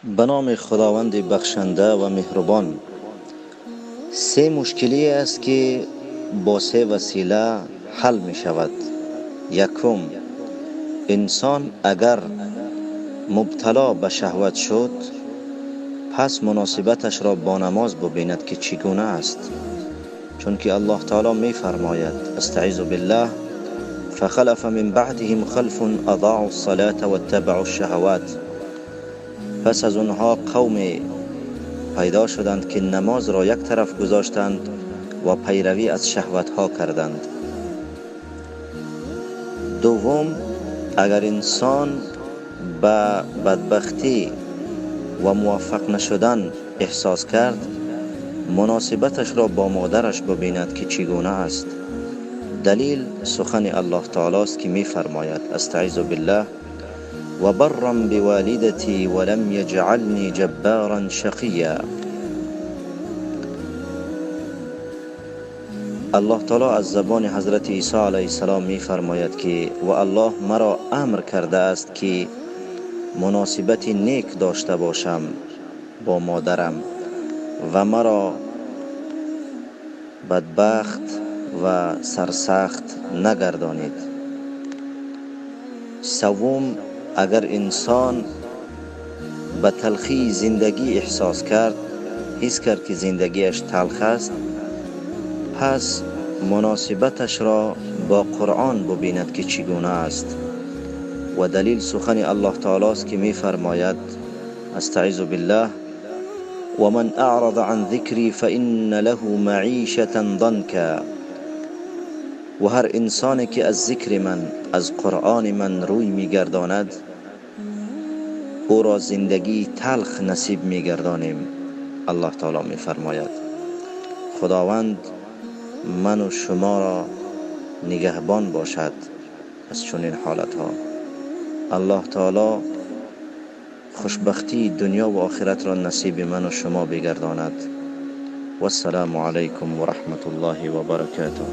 Ба номи Худованди бахшанда ва меҳрубон. Се мушкилие аст, ки бо се васила ҳал мешавад. Якум, инсон агар мубтало ба шаҳват шуд, пас муносибаташро бо намоз бубинад, ки чӣ гуна аст. Чунки Аллоҳ таоло мефармояд: أستعيذ بالله، فخلف من بعدهم خلف أضاعوا الصلاة واتبعوا الشهوات. Пас аз онҳо қавме пайдо шуданд, ки намозро як тараф гузоштанд ва пайравӣ аз шаҳватҳо карданд. Дуввум, агар инсон ба бадбахтӣ ва муваффақ нашудан эҳсос кард, муносибаташро бо модараш бубинад, ки чӣ гуна аст. Далил сухани Аллоҳ таолост, ки мефармояд: أستعيذ بالله، وبرا بوالدتي ولم يجعلني جبارا شقيا. Аллоҳ таоло аз забони ҳазрати Исо алайҳиссалом мефармояд, ки ва Аллоҳ маро амр кардааст, ки муносибати нек дошта бошам бо модарам ва маро бадбахт ва сарсахт нагардонид. Саввум, агар инсон ба талхии зиндагӣ эҳсос кард, ҳис кард, ки зиндагиаш талх аст, пас муносибаташро бо Қуръон бубинад, ки чӣ гуна аст. Ва далил сухани Аллоҳ таолост, ки мефармояд: أستعيذ بالله، ومن أعرض عن ذكري فإن له معيشة ضنكا. Ва ҳар инсоне, ки аз зикри ман, аз Қуръони ман рӯй мегардонад, ӯро зиндагии талх насиб мегардонем, Аллоҳ таоло мефармояд. Худованд ману шуморо нигаҳбон бошад аз чунин ҳолатҳо. Аллоҳ таоло хушбахтии дунё ва охиратро насиби ману шумо бигардонад. Вассалому алайкум ва раҳматуллоҳи ва баракатуҳ.